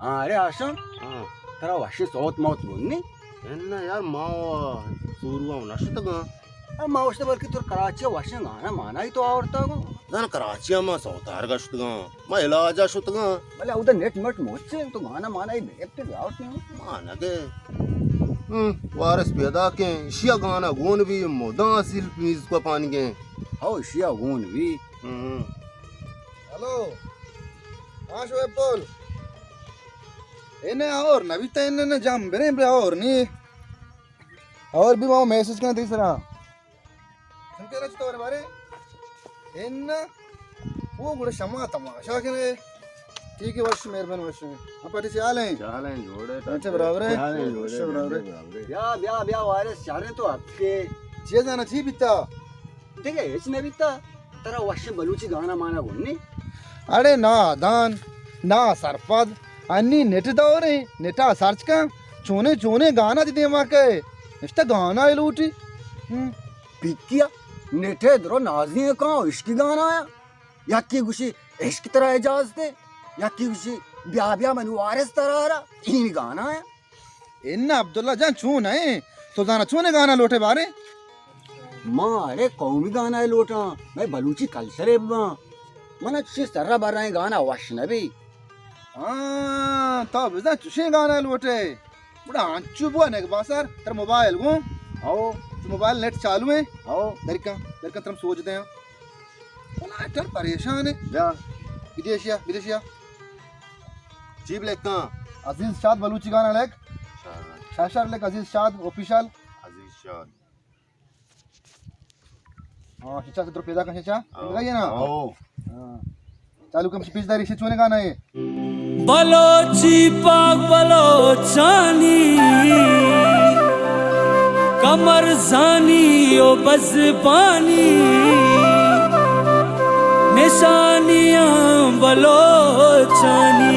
ہاں، ارے ہاشم، ہاں۔ ترا وشیں سوت موت گون نی؟ اناں یار، ما سوروا نہ شتگاں۔ ارے ما گوشت بلکہ تو کراچی ءَ وشیں گانا مانائی تو آورتا گوں۔ زان کراچی ءَ ما سوتار گشتگاں، ما علاج ءَ شتگاں۔ بلے اودا نیٹ مٹ موچے تو گانا مانائی بگپتے بیاورتے ہوں۔ مانگے۔ ہم، وارث پیدا کیں، اشیا گانا گون بی، مدام اصیل میز کو پانگیں۔ ہو، اشیا گون بی۔ ہم۔ ہلو۔ ہاں شعیب پول۔ اے نہ اور نہ بیتا، اے نہ، نہ جام بریں، بے اور نی۔ اور بھی ما میسج کنا تئی سرا۔ سمجھے رچ تو بارے؟ اے نہ، وہ گڑا شما تماشا کنے۔ ٹھیک ہے، وش، مہربان وش۔ اپا ٹی چال ہیں؟ چال ہیں، جوڑے، اچھا، برابر ہے؟ چال ہیں، جوڑے، اچھا، برابر ہے۔ برابر ہے۔ بیا، بیا، بیا، وارث، چارے تو اپ کے۔ چیز آنا چی بیتا؟ دیگہ ہچ نہ بیتا۔ ترا وشیں بلوچی گانا مانا گون نی؟ اڑے نادان، ناسرپد، انی نیٹ دوریں، نیٹا سرچ کن، چونیں چونیں گانا دی دیما کئے، اشتا گانا ءَ لوٹی۔ ہم۔ پیکیا، نیٹے درو نازی کاں، عشقی گانا آیا۔ یکی گوشی عشق ترا اجازت ہے، یکی گوشی بیا بیا منی وارث ترا را، این گانا آیا۔ اناں عبداللہ جان، چون ایں؟ تو زانا چونیں گانا لوٹے بارے؟ ما اڑے قومی گانا لوٹاں، مئے بلوچی کلچرے بباں۔ من چشیں سرا برائیں گانا وش نبی۔ ہاں، تو بزاں چشیں گانا لوٹے۔ گڑا انچو بو نگباسر، تر موبائل گوں۔ ہو۔ تو موبائل نیٹ چالو ایں؟ ہو۔ درکا، درکا ترم سوج دیاں۔ بلا ٹر پریشان ہے۔ بیا۔ بدیشیا، بدیشیا۔ جی بلکاں۔ عزیز شاد بلوچی گانا لکھ۔ شاہ۔ شاہ شاہ لکھ عزیز شاد آفیشل۔ عزیز شاد۔ ہاں، شیشہ سے تو پیدا کر شیشہ۔ ہاں۔ لگا یہ نا؟ ہاں۔ ہاں۔ چالو کم سے پیش داری سے چونے گانا ہے۔ بلوچی پاک بلوچانی، کمر زانی و بزبانی، نشانیاں بلوچانی۔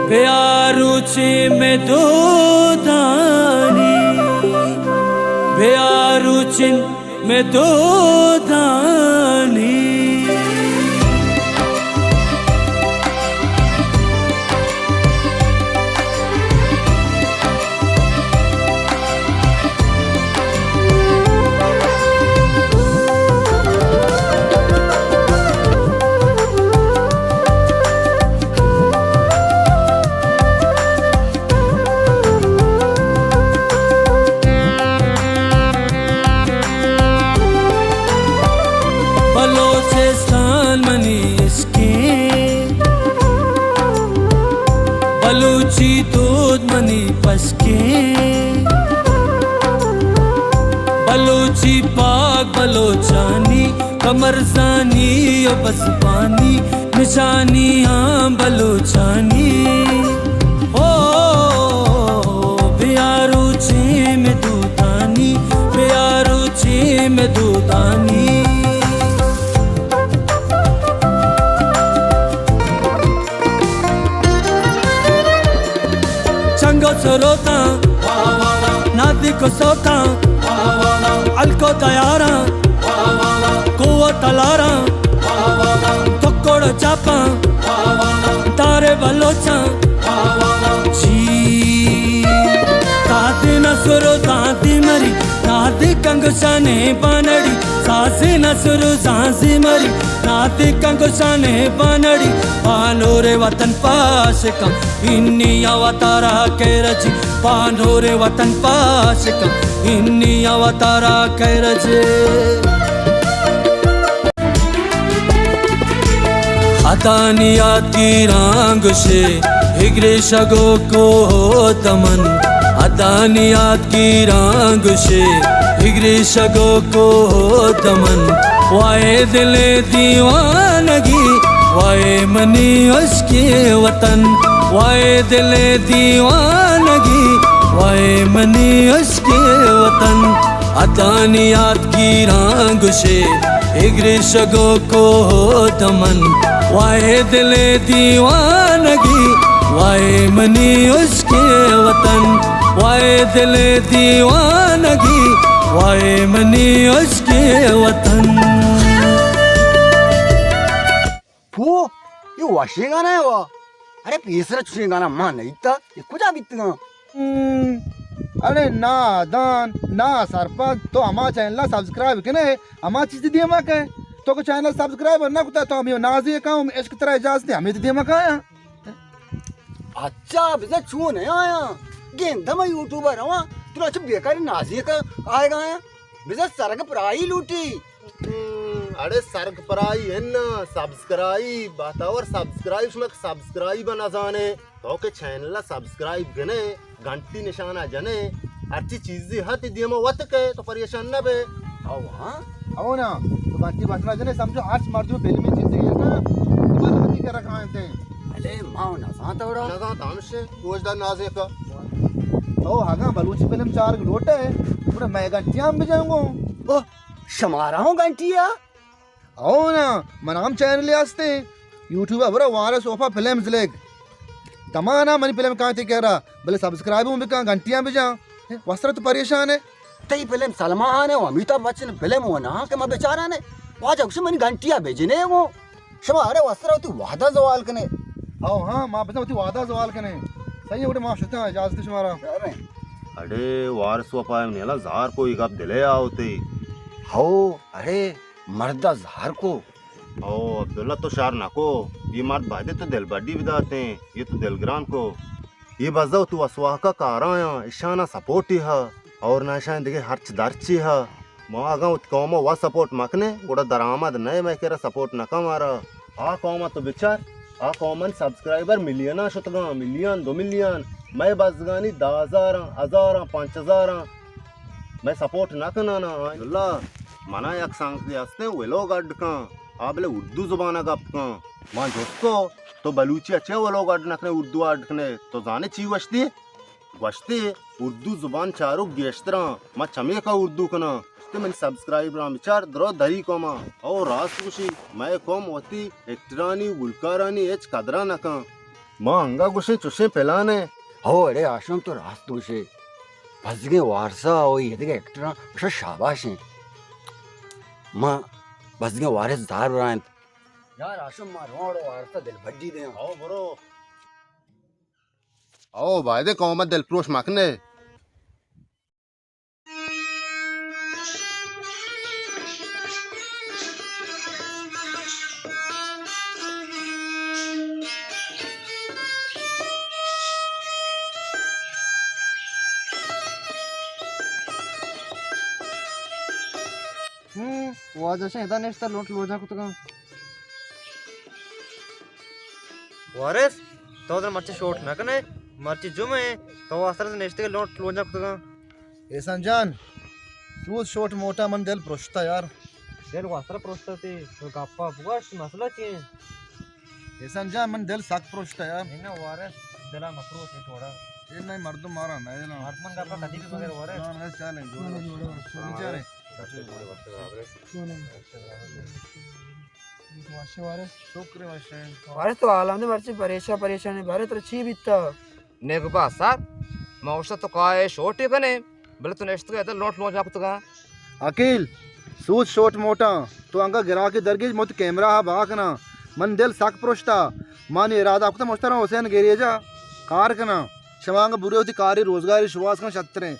بیاروچی میں دودانی، بیاروچن میں دودانی۔ بلوچستان منی عشقیں، بلوچی دود منی پشکیں، بلوچی پاک بلوچانی، کمرزانی و بزبانی، نشانیاں بلوچانی۔ او بیاروچی میں دودانی، بیاروچی میں دودانی۔ چنگ و سروتاں، نازک و سوتاں، الکو تیاراں، قوت تلاراں، تکڑ چاپاں، دار بلوچاں، جی۔ تازی نسر و زانزی مری، نازی کنگشانے بانڑی، سازی نسر و زانزی مری، نازی کنگشانے بانڑی، بانور وطن پاشکم، انی اوتارا کیرجی، بانور وطن پاشکم، انی اوتارا کیرجی۔ اتانی یادگیراں گوشے، ہگرے شگو کوہ دمن۔ اتانی یادگیراں گوشے، ہگرے شگو کوہ دمن۔ وائے دل دیوانگی، وائے منی عشق وطن۔ وائے دل دیوانگی، وائے منی عشق وطن۔ اتانی یادگیراں گوشے، ہگرے شگو کوہ دمن۔ وائے دل دیوانگی، وائے منی عشق وطن۔ وائے دل دیوانگی، وائے منی عشق وطن۔ پو، یہ وشیں گانا ہے وا۔ ارے پیسر چشیں گانا ما نہ دیتا، یہ کجا بیتگاں؟ ہم، اڑے نادان، ناسرپد، تو ہما چینل ءَ سبسکرائب کنے، ہما چیز دیما کئے۔ تو کہ چینل سبسکرائب نہ کتا، تو ہمے نازیکا، ہم عشق ترا اجازت نہیں، ہمے دیما کایا۔ اچھا، بزاں چون ہے آیا؟ گندم یوٹیوبر رواں، تو اچھا بیکاری نازیکا آئے گا آیا؟ بزاں سرگ پرائی لوٹی۔ ہم، اڑے سرگ پرائی ہے نا، سبسکرائب، باتاور سبسکرائب، شما سبسکرائب نہ زانے۔ تو کہ چینل ءَ سبسکرائب کنے، گھنٹی نشانہ جنے، ہرچی چیزی ہت دیما وت کئے، تو پریشان نہ بے۔ او ہاں؟ او نا، تو گھنٹی بٹنا جنے، سمجھو ہرچ مردم فلمی چیزی یہ کن، تو بلوچی کر رکھا انت۔ ارے ما نہ زانتا وڑا۔ نہ زانتا ہمشے، گوش دار نازیکا۔ تو اگاں بلوچی فلم چارگ لوٹے، گڑا میں گھنٹیاں بجاؤں گو۔ او، شمارا ہوں گھنٹی ہے؟ او نا، من ہم چینلے ہستیں، یوٹیوب ءَ برو وارث وفا فلمز لکھ۔ تمانا منی فلم کانتی کرا، بلے سبسکرائب ہوں بکن، گھنٹیاں بجاں۔ وسرا تو پریشان ہے۔ تئی فلم سلمان ہے، و امیتابھ بچن فلم و نہ کہ ما بیچاران ہے۔ واجہ گوشی منی گھنٹیا بجنے وہ۔ شما اڑے وسرا وتی وعدہ زوال کنے۔ او ہاں، ما بزاں وتی وعدہ زوال کنے۔ صحیح ہے، گڑا ما شتاں، اجازت شمارا۔ اڑے وارث وفا نیلا زار کو یہ گپ دلے آوتے۔ ہو، اڑے مردا زہر کو۔ او عبداللہ تو شر نکو، یہ مرد بایدے تو دلبڈی بداتیں، یہ تو دلگران کو۔ یہ بزا تو اسواقا کارایاں، اشانا سپورٹی ہا، اور نہ اشان دگہ ہرچ درچی ہا۔ ما اگاں وت قوم وا سپورٹ مکنے، گڑا درآمد نئے مئے کرا سپورٹ نکا مارا۔ آ قوم تو بچار، آ قومن سبسکرائبر ملیناں شتگاں، ملین، دو ملین، مئے بزگانی دہ ہزاراں، ہزاراں، پنچ ہزاراں۔ مئے سپورٹ نہ کنانا۔ اللہ، منا یک سنگتے ہستیں، ولوگ اڈ کن، آ بلے اردو زبان ء گپ کن۔ من جست کو، تو بلوچی ء چے ولوگ اڈ نہ کنے، اردو ء اڈ کنے؟ تو زانے چی گوشتی؟ گوشتی، اردو زبان چاروک گیشتراں، من چمیکا اردو کناں۔ گوشتی، منی سبسکرائبراں بچار، درو دری قوماں۔ او راست گوشی، مئے قوم وتی ایکٹرانی و گلکارانی ہچ قدراں نہ کن۔ ما انگا گوشیں چوشیں پلان ء۔ ہو اڑے ہاشم تو راست گوشے۔ بزگیں وارسا و ایدگہ ایکٹراں گوشا شاباش انت۔ ما بزگیں وارس زار برا انت۔ یار ہاشم ما روڑ و وارسا دل بڈی دیں۔ ہو برو۔ ہو بایدے قوم دل پروش مکنے۔ ہوں، واجہ شاہ ادا نشتہ لونٹ لوجاں کتگاں۔ وارث، تو در مرچی شوٹ نہ کنے، مرچی جمعہ اے، تو واسطہ نشتگ لونٹ لوجاں کتگاں۔ احسان جان، سوز شوٹ موٹا من دل پرشتا یار۔ دل واسطہ پرشتا تے، تو گپا بگوش، مسئلہ چی اے؟ احسان جان، من دل سک پرشتا یار۔ اے نا وارث، دلا مپروش اے تھوڑا۔ اے نہیں مردم مارا نہ اے نا۔ مردم گپا کدی بھی مگر وارث۔ جان ہے چالیں، جوڑ جوڑ۔ چالیں۔ وارث تو عالم دے مرچی پریشان پریشان اے، بارے ترا چی بیتا؟ نیک با سر، ما گوشتا تو کائے شوٹی کنے، بلے تو نشتگے ادھر لوٹ لوٹ جا کتگا۔ عقیل، سوچ شوٹ موٹاں، تو انگا گراکی درگیج موت کیمرہ ہا بہا کناں۔ من دل سک پرشتا، مانی ارادہ کتا مشترا حسین گیریجا کار کناں۔ شما انگا بورے وتی کاری روزگاری شواز کن شتریں۔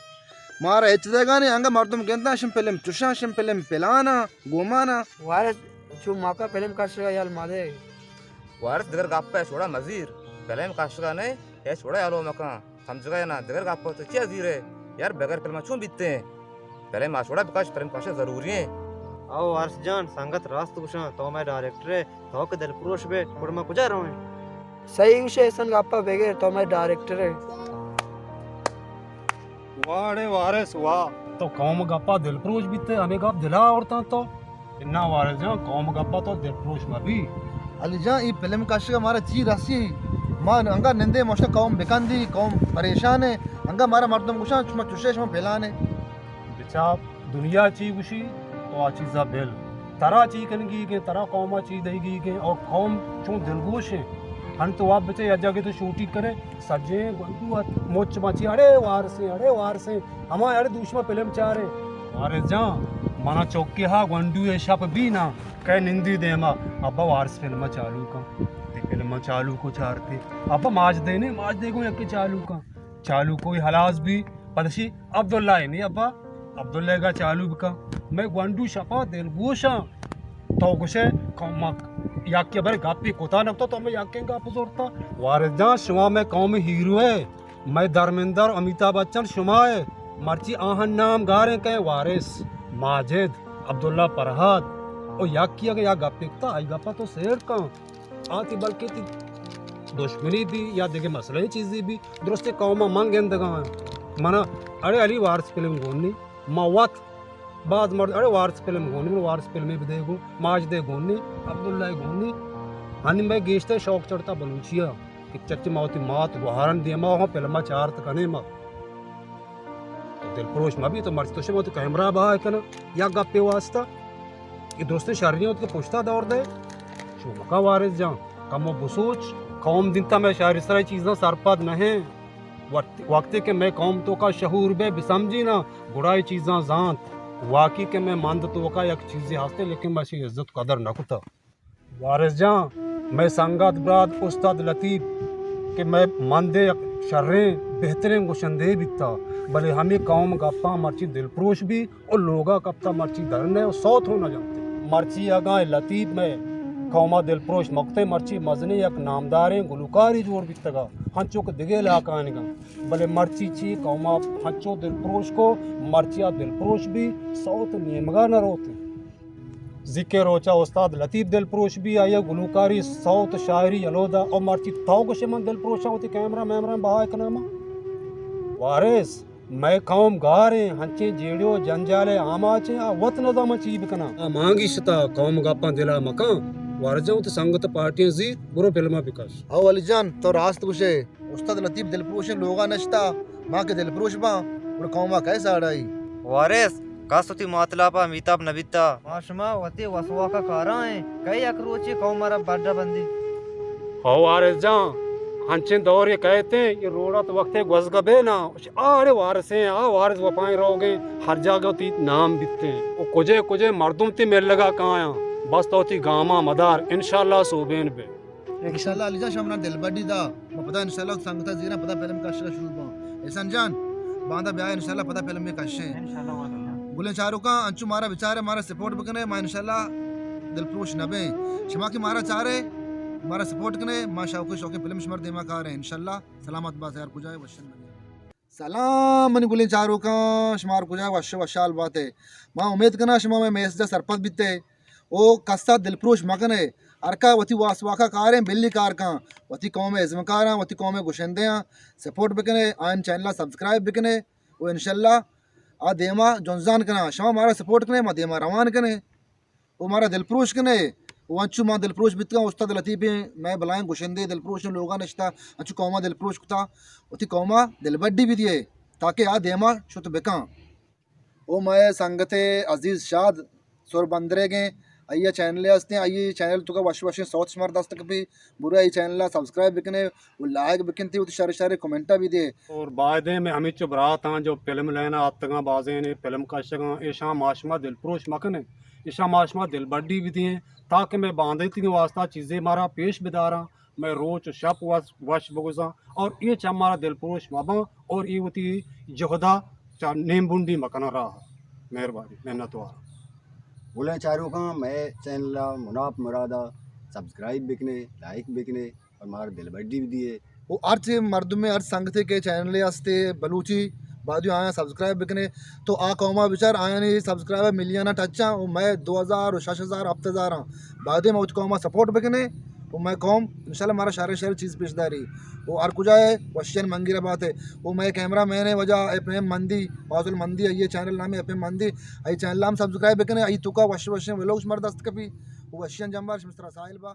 مارا ہچ دگانی انگا مردم گنداں شم فلم چشاں شم فلم پلاناں گوماناں۔ وارث چو ماکا فلم کشگا یل مدے۔ وارث دگر گپے چھوڑا مزیر، فلم کشگا نے، اے چھوڑا یلو مکن۔ سمجھگا یا نا؟ دگر گپ تو چیا زیرے؟ یار بغیر فلم چون بیتے؟ فلم آ چھوڑا بکش، فلم کش ضروری ہے۔ او وارث جان، سنگت راست گوشاں، تو مئے ڈائریکٹر ہے، تو کہ دل پروش بے، گڑا ما کجا رویں؟ صحیح گوشے احسان گپا بغیر، تو مئے ڈائریکٹر ہے۔ واڑے وارث واہ۔ تو قوم گپا دل پروش بیتے، ہمیں گپ دلا آورتاں تو۔ انا وارث جان، قوم گپا تو دل پروش مبی۔ علی جان، ای فلم کشگا مارا چی رسی؟ ما انگا نندے مشتا قوم بکندی، قوم پریشان ہے۔ انگا مارا مردم گوشان، شما چوشے، شما پلان ہے۔ بچا، دنیا چی گوشی، تو آ چیزا بل۔ ترا چی کنگی گے، ترا قوما چی دئیگی گے، اور قوم چون دلگوش ہیں۔ ہن تو آپ بچے یا جگہ تو شوٹی کرے، سجیں گونڈو ات، مچ مچی، اڑے وارثیں، اڑے وارثیں، ہما اڑے دوشما فلم چارے۔ وارث جان، منا چوکی ہا گونڈو اے شپ بی نا، کئے نندی دیما، ابا وارث فلم چالو کن۔ تی فلم چالو کو چارتے۔ ابا ماجدے نے، ماجدے کو یک چالو کا۔ چالو کوئی ہلاس بھی، پدشی عبداللہ نہیں ابا، عبداللہ کا چالو بکا۔ میں گونڈو شپا دلگوشاں۔ تو گوشے قوم یک برے گپی کتا نکتا، تو میں یکیں گپ زورتا۔ وارث جان، شما میں قوم ہیرو ہے۔ میں دھرمیندر، امیتابھ بچن شما ہے۔ مرچی آہن نام گاریں کہ وارث، ماجد، عبداللہ فرہاد۔ او یکی اگہ یا گپی کتا، آئی گپا تو سیر کن۔ آتی بلکہ تی دشمنی بھی یا دیگہ مسئلہ چیزی بھی، درستے قوم من گندگا ہیں۔ منا، اڑے علی وارث فلم گونی، ما وت باز مرد، اڑے وارث فلم گونی، من وارث فلم بھی دے گو، ماجدے گونی، عبداللہ گونی۔ ہنی میں گیشتے شوق چڑھتا بلوچیا کہ چچ ما وتی مات گوہارن دیما ہوں فلم چارت کنے ما۔ تو دلپروش مبی، تو مرچی تو شما تو کیمرہ بہا کنا یا گپے واسطہ۔ یہ درستیں شرنی ہوتی کہ پشتا دور دے۔ شما مکا وارث جان، کمو بسوچ، قوم دینتا میں شہری سرا چیزاں سرپد نہیں۔ وقت، وقتی کہ میں قوم تو کا شعور بے بسمجھی نا، گڑا یہ چیزاں زانت۔ واقعی کہ میں مند تو کا یک چیزی ہستے، لیکن میں اسی عزت قدر نہ کتا۔ وارث جان، مئے سنگت برات استاد لطیف کہ مئے مند ء یک شریں بہتریں گشندے بیتا، بلے ہمے قوم گپاں مرچی دلپروش بی و لوگا کپتا مرچی درنے و سوت ہوں نہ جنتے۔ مرچی اگاں لطیف مئے قوما دلپروش مکتے، مرچی مزنیں یک نامداریں گلوکاری جوڑ بیتگا، ہنچو کہ دگہ علاقہانگاں، بلے مرچی چی قوما ہنچو دلپروش کو، مرچی آ دلپروش بی سوت نیمگا نہ روتے۔ زیکیں روچا استاد لطیف دلپروش بی، آئی ء گلوکاری، سوت، شاعری یلو دا، او مرچی تو گوشے من دلپروشاں وتی کیمرہ میمرہ بہا کناں ما۔ وارث، مئے قوم گاریں، ہنچیں جیڑے و جنجالے آماچیں، آ وت نزاں من چی بکناں۔ آ مانگی شتا قوم گپاں دلا مکاں، وارث جان وتی سنگت پارٹیاں زیر، برو فلما بکش۔ او علی جان، تو راست گوشے۔ استاد لطیف دلپروشیں لوگا نشتا، ما کہ دلپروش باں، گڑا قوما کئے ساڑائی؟ وارث، کس وتی ماتلاپا میتاب نبیتا۔ ما شما وتی وسواکا کارا ایں، کئے یک روچے قوم را بڈا بندی؟ ہو وارث جان، ہنچیں دورے کئیت ایں، یہ روڑا تو وقتے گوزگا بے نا، آڑے وارثیں، آ وارث وپائیں روگیں، ہر جاگہ تی نام بیتیں۔ او کجے کجے مردم تی ملگا کایاں، بس تو تی گاما مدار، انشاءاللہ سوبین بے۔ انشاءاللہ علی جان، شما منا دلبڈی دا، ما پدا انشاءاللہ سنگتا زیراں، پدا فلم کشگا شروع باں۔ احسان جان، باندا بیا انشاءاللہ پدا فلم کشیں۔ انشاءاللہ وعدہ جان۔ گلیں چاروکاں، انچو مارا بچارے، مارا سپورٹ بکنے، ما انشاءاللہ دلپروش نبیں۔ شما کہ مارا چارے، مارا سپورٹ کنے، ما شوقیں شوقیں فلم شمار دیما کاریں۔ انشاءاللہ سلامت باتے، ہر کجا ئے وشن بگے۔ سلام منی گلیں چاروکاں، شما ہر کجا ئے وش وشحال باتے۔ ما امید کناں شما مئے میسجا سرپد بیتے۔ او کسا دلپروش مکنے، ہر کا وتی واس واکا کاریں، بلی کار کن، وتی قوم ازمکاراں، وتی قوم گشندیاں سپورٹ بکنے، آیان چینلا سبسکرائب بکنے و انشاءاللہ آ دیما جنزان کناں۔ شما مارا سپورٹ کنے، ما دیما روان کنے و مارا دلپروش کنے و انچو ما دلپروش بیتگاں۔ استاد لطیفیں مئے بلائیں گشندے، دلپروشیں لوگا نشتا، انچو قوما دلپروش کتا، وتی قوما دلبڈی بدیے تاکہ آ دیما شت بکاں۔ او مئے سنگتے عزیز شاد سر بندریگیں، آئی ء چینلے ہستیں، آئی چینل توکا وش وشیں سوت شمار دست کپی، برو آئی چینل ء سبسکرائب بکنے و لائک بکنتی، وتی شر شر کمنٹ ء بھی دے۔ اور بایدیں میں ہمیچو براتاں جو فلم لینا آتگاں، بازیں فلم کشگاں، ایشاں ما شما دلپروش مکنے، ایشاں ما شما دلبڈی بھی دیں، تاکہ میں باندیتگیں واسطہ چیزے مارا پیش بداراں۔ مئے روچ و شپ وش، وش بگوزاں اور اے چہ مارا دلپروش مباں اور اے وتی جہدا چہ نیم بنڈی مکناں راہ۔ مہربانی، منت وار۔ گلیں چاروکاں، مئے چینل ء مناپ مراد ء سبسکرائب بکنے، لائک بکنے اور مارا دلبڈی بھی دیے۔ و ہرچ مردمے، ہر سنگتے کہ چینلے ہستے بلوچی، باید آیاں سبسکرائب بکنے۔ تو آ قوما بچار، آیانی سبسکرائبر ملین ء ٹچاں و مئے دو ہزار و شش ہزار، ہفت ہزاراں۔ بایدیں ما وتی قوما سپورٹ بکنے و مئے قوم انشاءاللہ مارا شر شر چیز پیش داری و ہر کجا ئے وشیان منگیرہ باتے و مئے کیمرہ مین ء وجہ ایف ایم مندی، فاضل مندی، آئی چینل نام ایف ایم مندی، آئی چینل ہم سبسکرائب بکنے، آئی توکا وش وشیں ولوگ شمار دست کپی و وشیان جمبار شمسترا ساحل با۔